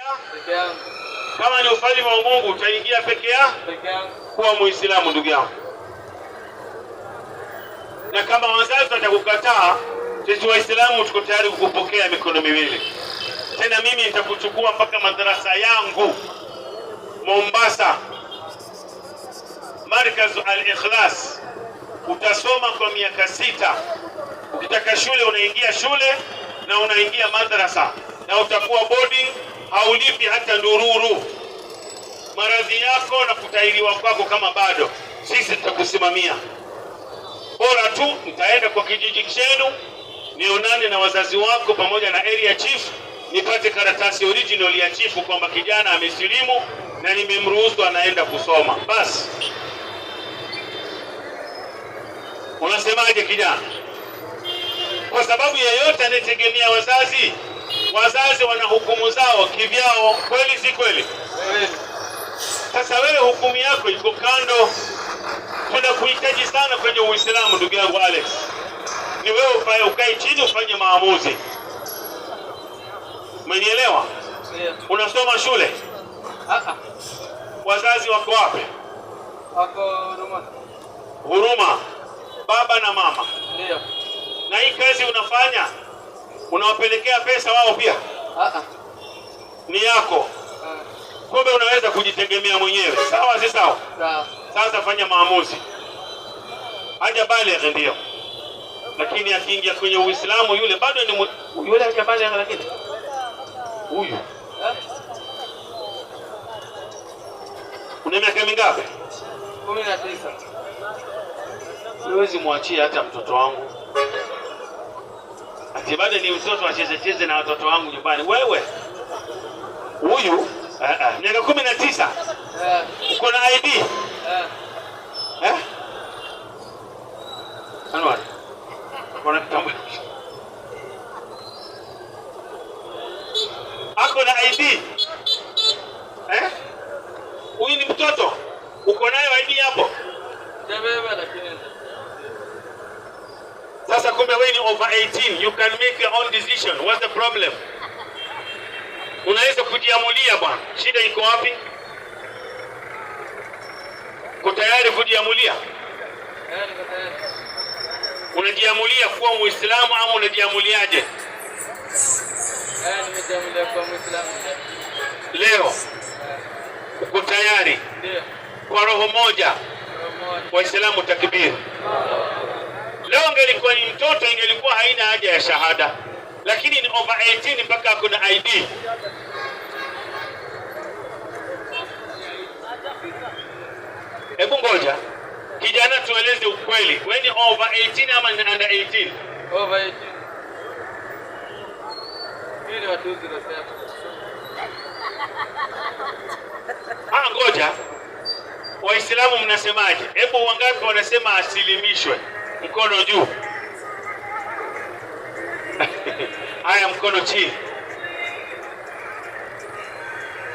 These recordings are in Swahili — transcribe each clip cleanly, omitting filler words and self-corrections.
Peke yangu. Kama ni ufalme wa Mungu utaingia peke yako? Peke yangu. Kuwa Muislamu, ndugu yangu. Na kama wazazi watakukataa, sisi Waislamu tuko tayari kukupokea mikono miwili. Tena mimi nitakuchukua mpaka madrasa yangu Mombasa, Markaz Al-Ikhlas, utasoma kwa miaka 6. Ukitaka shule unaingia shule na unaingia madrasa, na utakuwa boarding, haulipi hata ndururu. Maradhi yako na kutahiriwa kwako kama bado, sisi tutakusimamia. Bora tu nitaenda kwa kijiji chenu nionane na wazazi wako pamoja na area chief, nipate karatasi original ya chifu kwamba kijana amesilimu na nimemruhusu anaenda kusoma. Basi unasemaje kijana? Kwa sababu yeyote anayetegemea wazazi, wazazi wana hukumu zao kivyao, kweli si kweli? Kweli. Sasa wewe hukumu yako iko kando. Tunakuhitaji sana kwenye Uislamu, ndugu yangu Alex. Ni wewe ufae ukae chini ufanye maamuzi. Umenielewa? Ndio. Unasoma shule, Ah ah. wazazi wako wapi? Wako Huruma. Huruma, baba na mama. Ndio. Na hii kazi unafanya, unawapelekea pesa wao pia? Ah ah. Ni yako. Ah. Kumbe unaweza kujitegemea mwenyewe, sawa si sawa? Sawa. Sasa fanya maamuzi. Haja baligh ndio, lakini akiingia kwenye Uislamu yule bado ni yule haja baligh, lakini huyu Eh? una miaka mingapi? 19. Siwezi mwachia hata mtoto wangu ati bado ni mtoto acheze cheze na watoto wangu nyumbani. Wewe huyu miaka 19 Eh. uko na ID Eh. eh? Anwar, uko na kitambulisho? Ako na ID eh? Huyu ni mtoto, uko nayo ID hapo? Sijabeba lakini Sasa kumbe wewe ni over 18, you can make your own decision. What's the problem? Unaweza kujiamulia bwana. Shida iko wapi? Uko tayari kujiamulia? Eh, niko tayari. Unajiamulia kuwa Muislamu ama unajiamuliaje? Eh, nimejiamulia kuwa Muislamu. Leo Eh. uko tayari Ndio. kwa roho moja? Roho moja. Waislamu takbir. Leo ingelikuwa ni mtoto ingelikuwa haina haja ya shahada, lakini ni over 18 mpaka kuna ID. Hebu ngoja kijana, tueleze ukweli, wewe ni over 18 ama ni under 18? Over 18. Mimi ni wa 207. Ah, ngoja, Waislamu mnasemaje? Hebu wangapi wanasema asilimishwe? Mkono juu. Haya, mkono chini.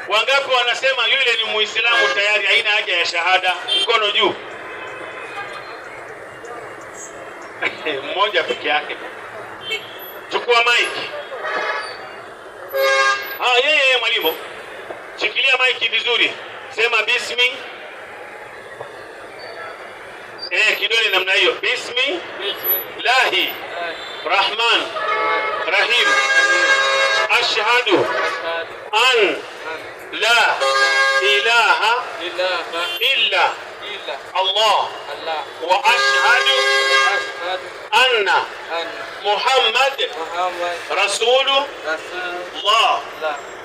Wangapi wanasema yule ni Muislamu tayari, haina haja ya shahada? Mkono juu. Mmoja peke yake. Chukua mic. Ah, yeye mwalimu. Shikilia mic vizuri. Sema bismi. Kidole namna hiyo. Bismi Bismi. lahi Eh. rahman rahim. Ashhadu Ashhadu an an la ilaha ilaha illa illa Allah Allah wa ashhadu ashhadu anna anna Muhammad Muhammad rasulullah. rasulullah.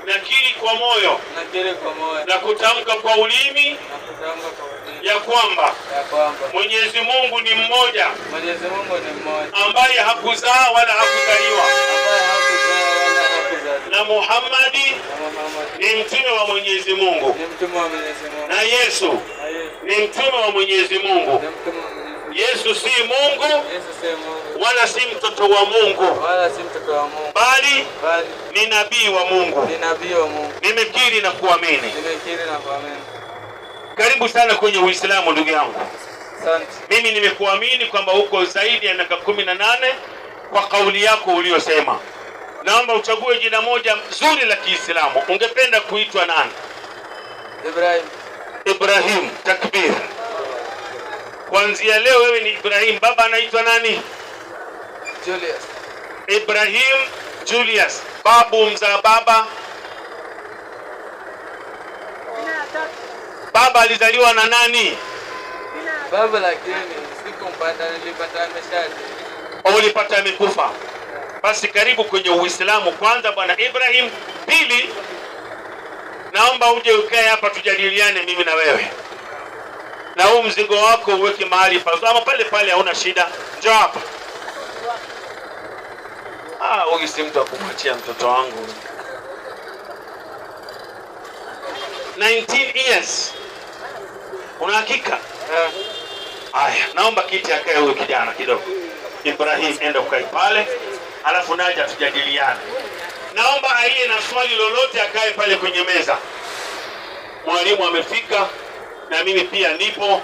Nakiri kwa moyo Nakiri kwa moyo na kutamka kwa ulimi na kutamka kwa ulimi ya kwamba ya kwamba Mwenyezi Mungu ni mmoja Mwenyezi Mungu ni mmoja ambaye hakuzaa wala hakuzaliwa, ambaye hakuzaa wala hakuzaliwa, na Muhammadi na Muhammad ni mtume wa Mwenyezi Mungu, ni mtume wa Mwenyezi Mungu, na Yesu na Yesu ni mtume wa Mwenyezi Mungu. ni mtume wa Mwenyezi Mungu. Yesu si Mungu Yesu si Mungu wala si mtoto wa Mungu, wala si mtoto wa Mungu, bali bali ni nabii wa Mungu. ni nabii wa Mungu. Nimekiri na kuamini. Nimekiri na kuamini. Karibu sana kwenye Uislamu ndugu yangu. Asante. Mimi nimekuamini kwamba uko zaidi ya miaka 18 kwa kauli yako uliyosema. Naomba uchague jina moja zuri la Kiislamu. Ungependa kuitwa nani? Ibrahim. Ibrahim. Takbir! Kuanzia leo wewe ni Ibrahim. Baba anaitwa nani? Julius. Ibrahim Julius. Babu mzaa baba. Baba alizaliwa na nani? Baba lakini sikumpata, nilipata ameshaje. Au ulipata amekufa? Basi karibu kwenye Uislamu kwanza, bwana Ibrahim. Pili, naomba uje ukae hapa tujadiliane mimi na wewe, na huu mzigo wako uweke mahali pazuri, ama pale pale, hauna shida. Njoo hapa. Ah, huyu si mtu wa kumwachia mtoto wangu. 19 years. Una hakika? Eh. Haya, naomba kiti akae huyu kijana kidogo. Ibrahim, enda ukae pale, alafu naja tujadiliane. Naomba aliye na swali lolote akae pale kwenye meza. Mwalimu amefika na mimi pia nipo.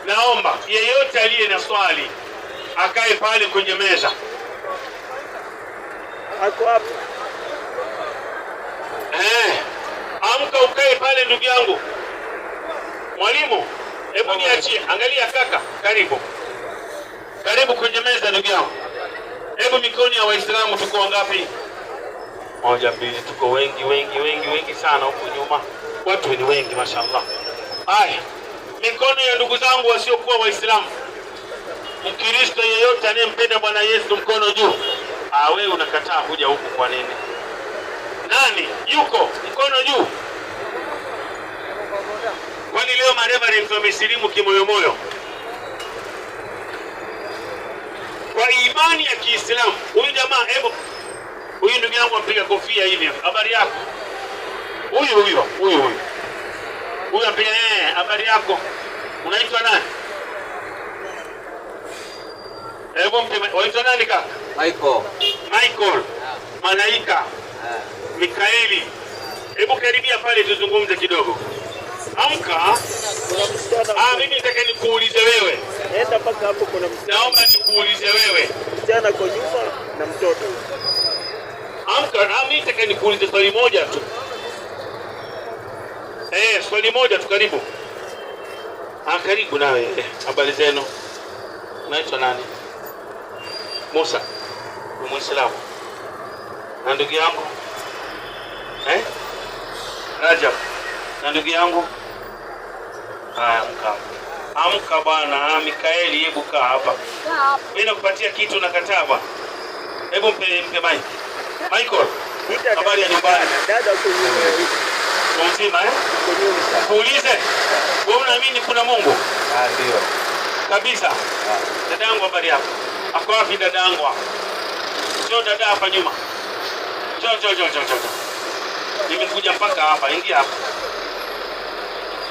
Naomba yeyote aliye na swali akae pale kwenye meza. Ako hapo. Eh, amka ukae pale ndugu yangu. Mwalimu, hebu niachie. Angalia kaka, karibu. Karibu kwenye meza ndugu yangu. Hebu mikono ya Waislamu tuko wangapi? Moja, mbili, tuko wengi wengi wengi wengi sana huku nyuma. Watu ni wengi mashallah. Haya, mikono ya ndugu zangu wasiokuwa Waislamu. Mkristo yeyote anayempenda Bwana Yesu mkono juu. Ah, wewe unakataa kuja huku kwa nini? Nani yuko mkono juu? Kwani leo mareverend wamesilimu kimoyomoyo kwa imani ya Kiislamu? Huyu jamaa, hebu huyu ndugu yangu ampiga kofia hivi, habari yako? Huyu huyu huyu huyu huyu ampiga, habari yako? Unaitwa nani? Hebu mpe, waitwa nani kaka? Michael. Michael, malaika Mikaeli, hebu karibia pale tuzungumze kidogo. Amka. Kuna msichana. Ah, mimi nataka nikuulize wewe, Enda mpaka hapo kuna msichana. naomba nikuulize wewe. Msichana kwa nyuma na mtoto. Amka, ah, mimi nataka nikuulize swali moja tu. Swali moja tu, karibu. Ah, karibu nawe. Habari zenu? Unaitwa nani? Musa. Ni Muislamu. Na ndugu yangu? Eh? Rajab. Na ndugu yangu? Haya, amka. Amka bwana, ah, Mikaeli, hebu kaa hapa. Mimi nakupatia kitu nakataa bwana. Hebu mpe mpe mic. Michael, Ita habari ya nyumbani? Dada uko nyuma. Mzima eh? Uko nyuma. Kuulize, wewe unaamini kuna Mungu? Ah, ndio. Kabisa. Dadangu, habari yako? Ako wapi dadangu hapa? Njoo dada hapa nyuma. Njoo, njoo, njoo, njoo, njoo. Nimekuja mpaka hapa, ingia hapa.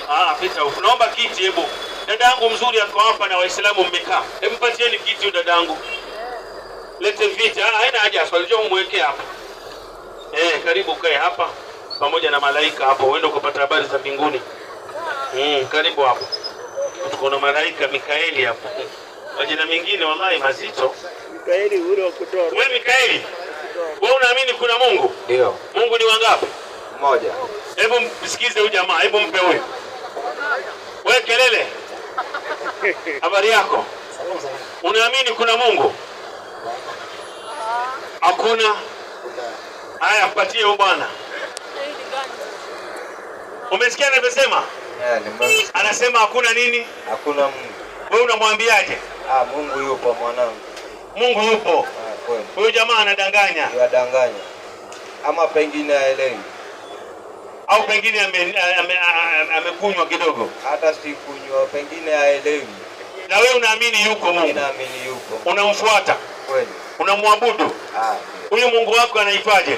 Ah, pita huku. Naomba kiti hebu. Dadangu mzuri ako hapa na Waislamu mmekaa. Hebu patieni kiti huyu dadangu. Lete viti. Ah, haina haja swali, njoo mwekee hapa. Karibu kae hapa pamoja na malaika hapo, uende ukapata habari za mbinguni. Karibu hapo. Tuko na malaika Mikaeli hapo. Majina mengine wallahi mazito. Mikaeli ule wa kutoa. Wewe Mikaeli, wewe unaamini kuna Mungu? Ndio. Mungu ni wangapi? Mmoja. Hebu msikize huyu jamaa, hebu mpe huyu. Wewe kelele. Habari yako? Unaamini kuna Mungu? Hakuna. Haya, mpatie huyu bwana. Umesikia anavyosema? Nimemsikia. Anasema hakuna nini? Hakuna Mungu. Wewe unamwambiaje? Ah, Mungu yupo mwanangu. Mungu yupo. Ah, kweli. Huyu jamaa anadanganya Yadanganya. Ama pengine haelewi. au pengine amekunywa kidogo. Hata sikunywa, pengine haelewi. Na wewe unaamini yuko Mimi Mungu, naamini yupo. unamfuata, Kweli. unamwabudu. Ah, ndio. Huyu Mungu wako anaitwaje?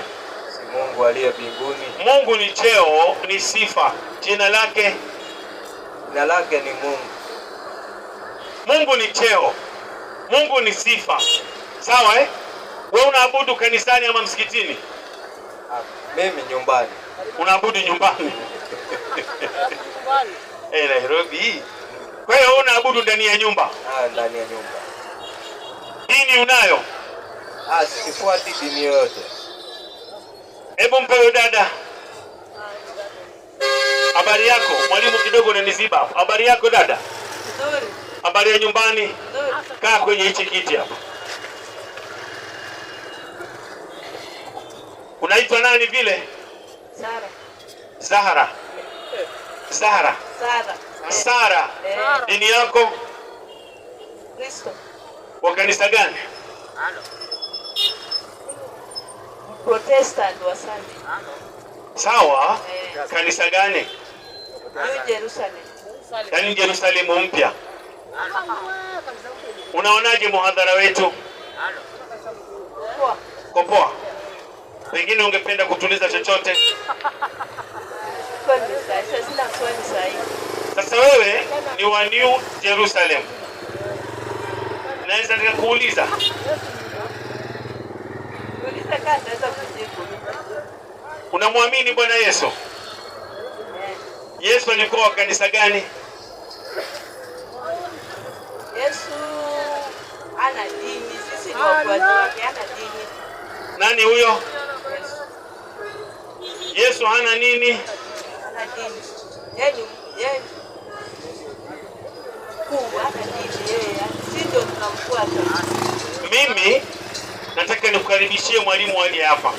Si Mungu aliye mbinguni. Mungu ni cheo, ni sifa, jina lake Jina lake ni Mungu. Mungu ni cheo, Mungu ni sifa, sawa eh? Wewe unaabudu kanisani ama msikitini? Ah, mimi nyumbani. Unaabudu nyumbani? Nairobi. Kwa hiyo wewe unaabudu ndani ya nyumba? Ah, ndani ya nyumba. Dini unayo? Ah, sifuati dini yoyote. Hebu mpe huyo dada. Habari yako mwalimu, kidogo unaniziba hapo. Habari yako dada? Nzuri, Habari ya nyumbani? nzuri. Kaa kwenye hichi kiti hapo. Unaitwa nani vile? Sara. Zahara. Zahara. Sara. Sara. Eh, Dini yako Kristo. wa kanisa gani? Protestant wa Sunday. Sawa. Eh, Kanisa gani? New Jerusalem. Yaani Yerusalemu mpya. Unaonaje muhadhara wetu? Poa. Kopoa. Pengine ungependa kutuliza chochote? Swali sasa, sina swali sahihi. Sasa wewe ni wa New Jerusalem, naweza nikakuuliza, Uliza kama naweza kujibu. unamwamini Bwana Yesu? Eh, Yesu alikuwa wa kanisa gani? Yesu ana dini, sisi ni wafuasi wake, ana dini. Nani huyo? Yesu Yesu hana nini? ana dini. Yeye ni mkuu, ana dini yeye. Sisi ndio tunamfuata. Mimi nataka nikukaribishie mwalimu aje hapa,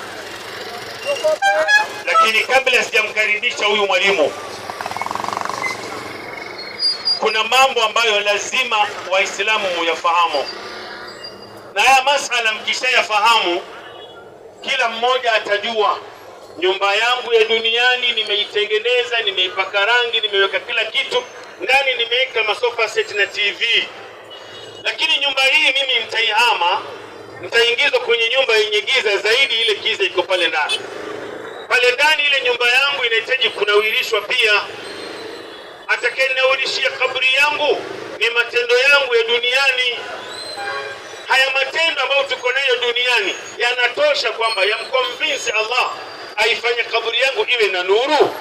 lakini kabla sijamkaribisha huyu mwalimu, kuna mambo ambayo lazima Waislamu muyafahamu, na haya masala mkishayafahamu, kila mmoja atajua nyumba yangu ya duniani nimeitengeneza, nimeipaka rangi, nimeweka kila kitu ndani, nimeweka masofa set na TV, lakini nyumba hii mimi nitaihama, nitaingizwa kwenye nyumba yenye giza zaidi. Ile giza iko pale ndani, pale ndani ile nyumba yangu inahitaji kunawirishwa pia. Atakayenawirishia kaburi yangu ni matendo yangu ya duniani. Haya matendo ambayo tuko nayo duniani yanatosha kwamba yamconvince Allah aifanye kaburi yangu iwe na nuru.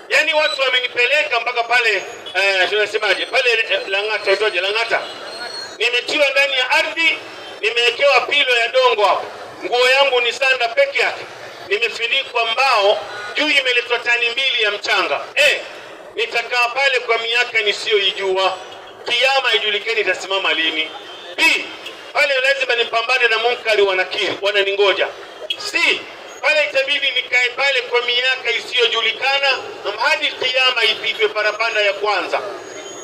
Yaani watu wamenipeleka mpaka pale tunasemaje pale Lang'ata, itoje Lang'ata, nimetiwa ndani ya ardhi, nimewekewa pillow ya dongo hapo, nguo yangu ni sanda peke yake, nimefunikwa mbao, juu imeletwa tani 2 ya mchanga. Nitakaa pale kwa miaka nisiyoijua, kiama ijulikani itasimama lini. B, pale lazima nipambane na munkari wa nakiri, wananingoja. C, pale itabidi nikae pale kwa miaka isiyojulikana hadi kiama ipigwe parapanda ya kwanza.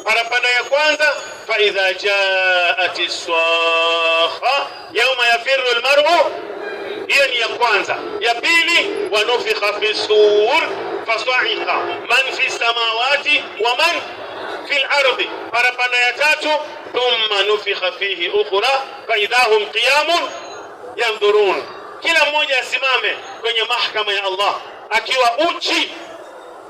Parapanda ya kwanza, fa idha jaat swaha yauma yafiru almar'u, hiyo ni ya kwanza. Ya pili, wanufikha fi sur fasaika man fi samawati wa man fi al-ardi. Parapanda ya tatu, thumma nufikha fihi ukhra fa idha hum qiyamun yanzurun. Kila mmoja asimame kwenye mahakama ya Allah akiwa uchi,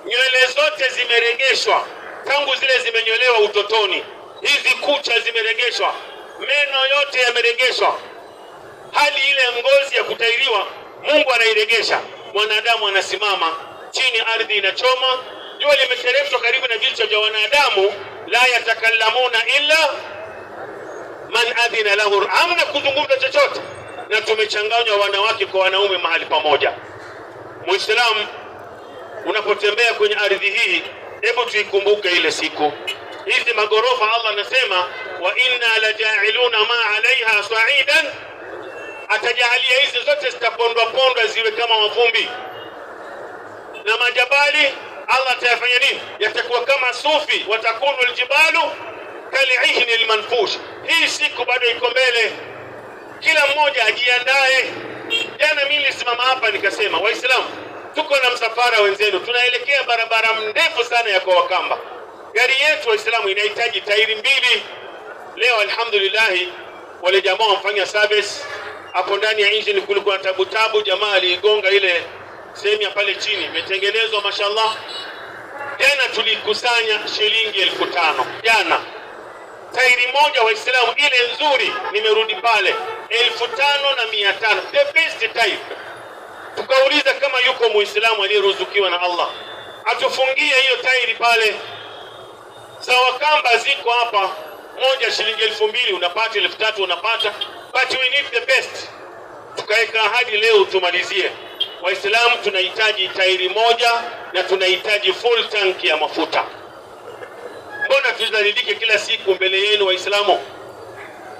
nywele zote zimeregeshwa tangu zile zimenyolewa utotoni, hizi kucha zimeregeshwa, meno yote yameregeshwa, hali ile ya ngozi ya kutairiwa Mungu anairegesha. Mwanadamu anasimama chini, ardhi inachoma, jua limeteremshwa karibu na vichwa vya wanadamu. La yatakallamuna illa man adhina lahu, hamna kuzungumza chochote, na tumechanganywa wanawake kwa wanaume mahali pamoja. Muislamu, unapotembea kwenye ardhi hii, hebu tuikumbuke ile siku. Hizi magorofa Allah anasema wa inna lajailuna ma alaiha sa'idan, atajalia hizi zote zitapondwa pondwa ziwe kama mavumbi, na majabali Allah atayafanya nini? Yatakuwa kama sufi, watakunu aljibalu kal'ihni almanfush. Hii siku bado iko mbele, kila mmoja ajiandae. Jana mimi nilisimama hapa nikasema, Waislamu tuko na msafara wenzenu, tunaelekea barabara ndefu sana ya kwa Wakamba. Gari yetu Waislamu inahitaji tairi 2. Leo alhamdulillah wale jamaa wamfanya service hapo ndani ya engine, kulikuwa na tabu tabu, jamaa aliigonga ile sehemu ya pale chini, imetengenezwa mashallah. Jana tulikusanya shilingi 5,000 jana, tairi moja Waislamu ile nzuri, nimerudi pale 5,500, the best type. Tukauliza kama yuko Muislamu aliyeruzukiwa na Allah atufungie hiyo tairi pale. Sawa, kamba ziko hapa, moja shilingi 2,000 unapata, 3,000 unapata, but we need the best. Tukaweka ahadi leo tumalizie. Waislamu tunahitaji tairi moja na tunahitaji full tank ya mafuta. Mbona tudhalilike kila siku mbele yenu Waislamu?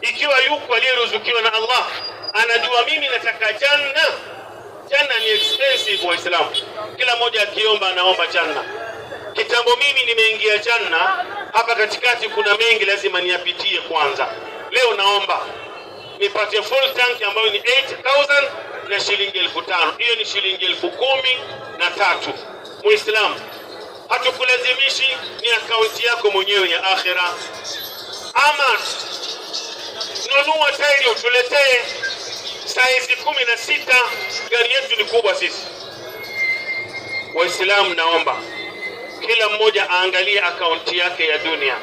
Ikiwa yuko aliyeruzukiwa na Allah anajua mimi nataka janna. Janna ni expensive Waislamu, kila mmoja akiomba anaomba janna. Kitambo mimi nimeingia janna, hapa katikati kuna mengi lazima niyapitie kwanza. Leo naomba nipate full tank ambayo ni 8000 na shilingi 5000, hiyo ni shilingi 13,000. Muislamu, hatukulazimishi, ni akaunti yako mwenyewe ya akhira. Ama nunua tairi utuletee saizi 16. Gari yetu ni kubwa sisi Waislamu. Naomba kila mmoja aangalie akaunti yake ya dunia,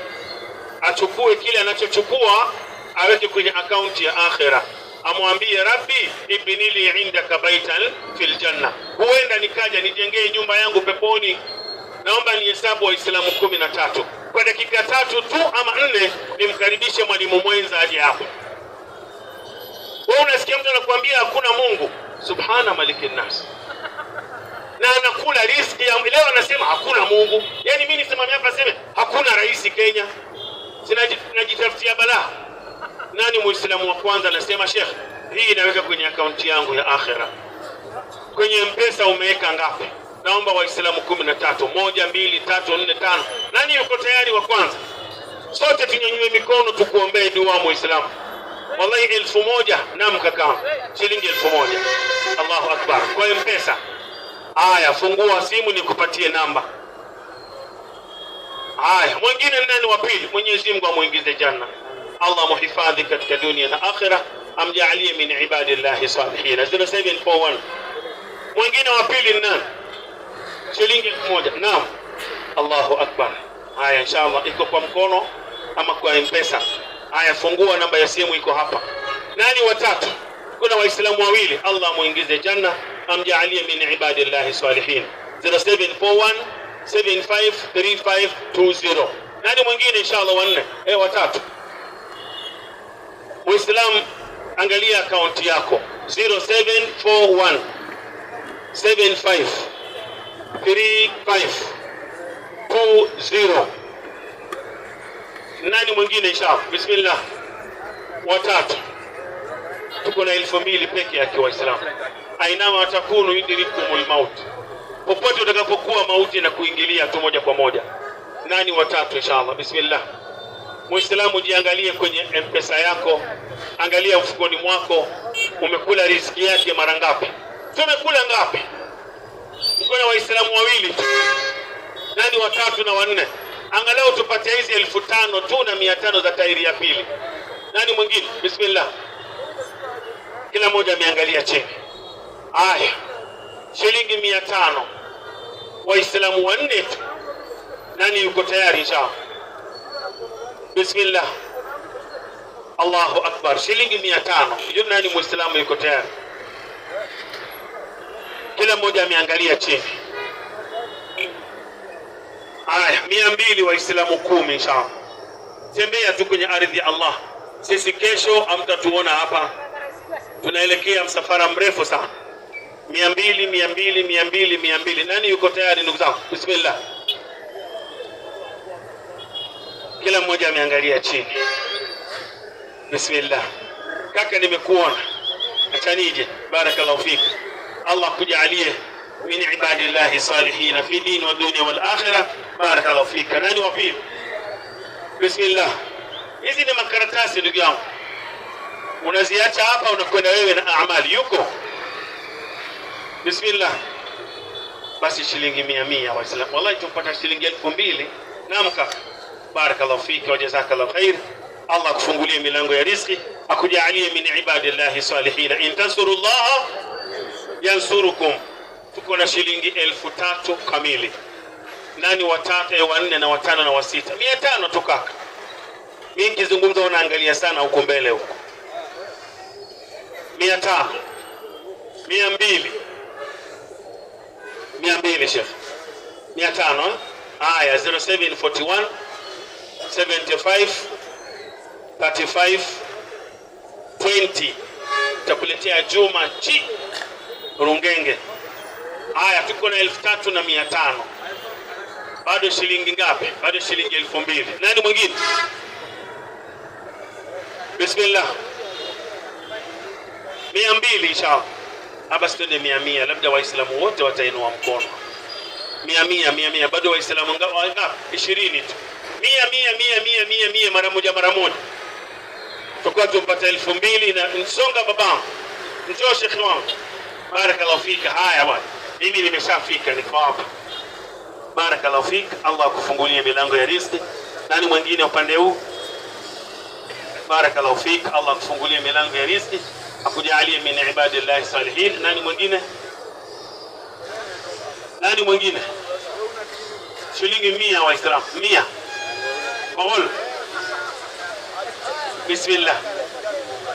achukue kile anachochukua aweke kwenye akaunti ya akhira, amwambie rabbi ibnili indaka baitan fil janna, huenda nikaja nijengee nyumba yangu peponi. Naomba nihesabu Waislamu 13 kwa dakika 3 tu ama 4, nimkaribishe mwalimu mwenza aje hapo. Wewe unasikia mtu anakuambia hakuna Mungu, subhana maliki nas, na anakula riski ya leo, anasema hakuna Mungu. Yani mimi nisimame hapa seme hakuna rais Kenya, sinajitafutia balaa. Nani muislamu wa kwanza anasema Sheikh, hii inaweka kwenye akaunti yangu ya akhira? Kwenye Mpesa umeweka ngapi? Naomba Waislamu 13, 1 2 3 4 5. Nani yuko tayari wa kwanza? Sote tunyanyue mikono tukuombee dua muislamu. Wallahi 1000. Naam kaka, shilingi 1000. Allahu akbar. Kwa Mpesa. Haya, fungua simu nikupatie namba. Haya, mwingine nani wa pili? Mwenyezi Mungu amuingize janna. Allah muhifadhi katika dunia na akhira, amjaalie min ibadillahi salihin. 0741. Mwingine wa pili ni nani? Shilingi 1000. Naam. Allahu akbar. Haya, inshallah iko kwa mkono ama kwa Mpesa. Haya, fungua namba ya simu iko hapa. Nani watatu? Kuna Waislamu wawili, Allah muingize janna, amjaalie min ibadillahi salihin. 0741 753520. Nani mwingine inshallah wanne? Watatu. Muislamu, angalia akaunti yako 0741 75 35 20. Nani mwingine inshallah? Bismillah. Watatu. Tuko na 2000 peke yake Waislamu. Ainama takunu yudrikumul maut, popote utakapokuwa mauti na kuingilia tu moja kwa moja. Nani watatu inshallah? Bismillah. Muislamu, jiangalie kwenye Mpesa yako, angalia mfukoni mwako, umekula riziki yake mara ngapi? Tumekula ngapi? Mko na Waislamu wawili tu, nani watatu na wanne? Angalau tupate hizi 5000 tu na 500 za tairi ya pili. Nani mwingine? Bismillah. Kila mmoja ameangalia chini. Haya, shilingi 500, Waislamu wanne tu. Nani yuko tayari inshallah? Bismillah. Allahu akbar, shilingi 500. Yule nani muislamu yuko tayari? Kila mmoja ameangalia chini. Haya, 200, Waislamu 10 inshallah. Tembea tu kwenye ardhi ya Allah. Sisi kesho hamtatuona hapa, tunaelekea msafara mrefu sana. 200, 200, 200, 200. Nani yuko tayari ndugu zangu? Bismillah. Kila mmoja ameangalia chini. Bismillah. Kaka, nimekuona, acha nije. Barakallahu fik. Allah kujalie min ibadillahi salihina fi din wa dunya wal akhirah. Barakallahu fik. Nani wa pili? Bismillah. Hizi ni makaratasi ndugu yangu, unaziacha hapa, unakwenda wewe na amali. Yuko? Bismillah. Basi shilingi 100 Waislamu, wallahi tumpata shilingi 2000. Naam kaka, barakallahu fika wa jazakallahu khair. Allah akufungulie milango ya riziki, akujalie min ibadillahi salihina. In tansurullaha yansurukum. Tuko na shilingi 3000 kamili. Nani watatu, wanne na watano na wasita? 500 tu kaka. Mimi nikizungumza unaangalia sana huko mbele huko. 500, 200, 200 Sheikh, 500. Haya, 0741 75 35 20. Tutakuletea Juma Chi Rungenge. Haya, tuko na 3,500. Bado shilingi ngapi? Bado shilingi 2,000. Nani mwingine? Bismillah. 200 inshallah. Hapa twende mia mia, labda Waislamu wote watainua mkono. Mia mia mia mia, bado Waislamu ngapi? 20 tu. Mia mia mia mia mia mia, mara moja mara moja, tutakuwa tumpata 2,000 na nsonga. Babangu, njoo shekhi wangu, barakallahu fika. Haya bwana, mimi nimeshafika, niko hapa. Barakallahu fik, Allah akufungulie milango ya riziki. Nani mwingine upande huu? Barakallahu fik, Allah akufungulie milango ya riziki, akujalie min ibadillahi salihin. Nani mwingine? Nani mwingine? Shilingi 100 Waislamu, 100. Paul. Bismillah.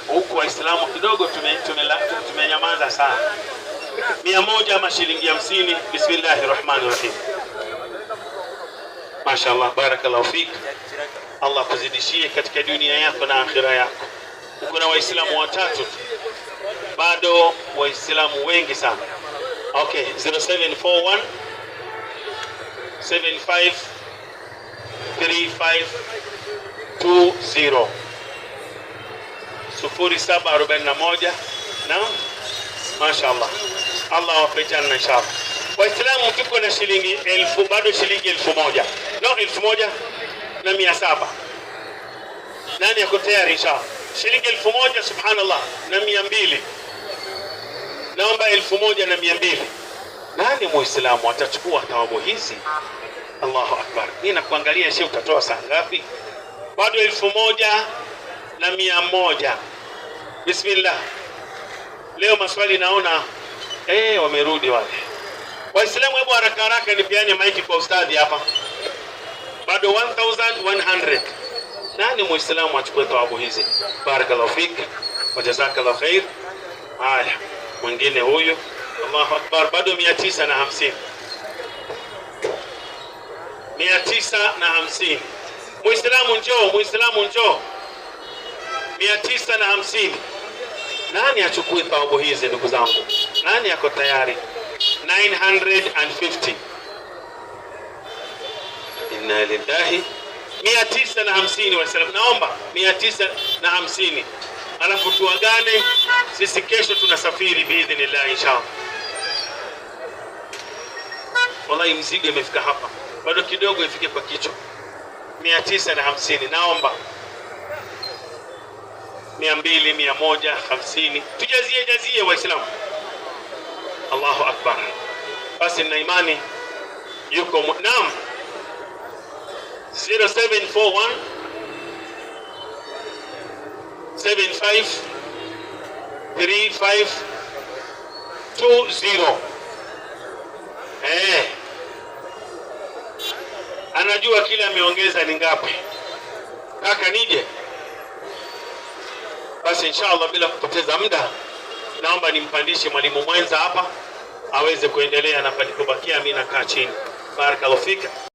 Huku Waislamu kidogo tumenyamaza sana. 100 ama shilingi 50. Bismillahir Rahmanir Rahim. Mashaallah, barakallahu fik. Allah kuzidishie katika dunia yako na akhira yako. Uko na Waislamu watatu tu, bado Waislamu wengi sana. Okay, 0741 75 35 20 0741. Naam, mashaallah, Allah awape janna inshallah. Waislamu tuko na shilingi 1,000, bado shilingi 1,000, no, 1,700. Nani yako tayari inshallah? Shilingi 1,000, subhanallah, na 200. Naomba 1,200. Nani muislamu atachukua thawabu hizi? Allahu akbar! Mimi nakuangalia shehe, utatoa saa ngapi? Bado 1,100. Bismillah. Leo maswali naona wamerudi wale Waislamu. Hebu haraka haraka nipeane maiki kwa ustadhi hapa. Bado 1100. Nani muislamu achukue thawabu hizi? Barakallahu fik wa jazakallahu khair. Haya, mwingine huyu. Allahu akbar, bado 950. 950. Muislamu njoo, Muislamu njoo. 950. Nani achukue thawabu hizi ndugu zangu? Nani ako tayari? 950. Inna lillahi. 950 Waislamu, naomba 950, alafu tuagane sisi. Kesho tunasafiri biidhnillah inshallah. Wallahi mzigo imefika hapa, bado kidogo ifike kwa kichwa. 950 naomba. 200, 150, tujazie jazie Waislamu. Allahu akbar. Basi nina imani yuko naam, 0741 75 35 20. Anajua kile ameongeza ni ngapi. Kaka nije basi, inshallah, bila kupoteza muda, naomba nimpandishe mwalimu mwenza hapa aweze kuendelea na palipobakia, mimi nakaa chini. Barakallahu fika.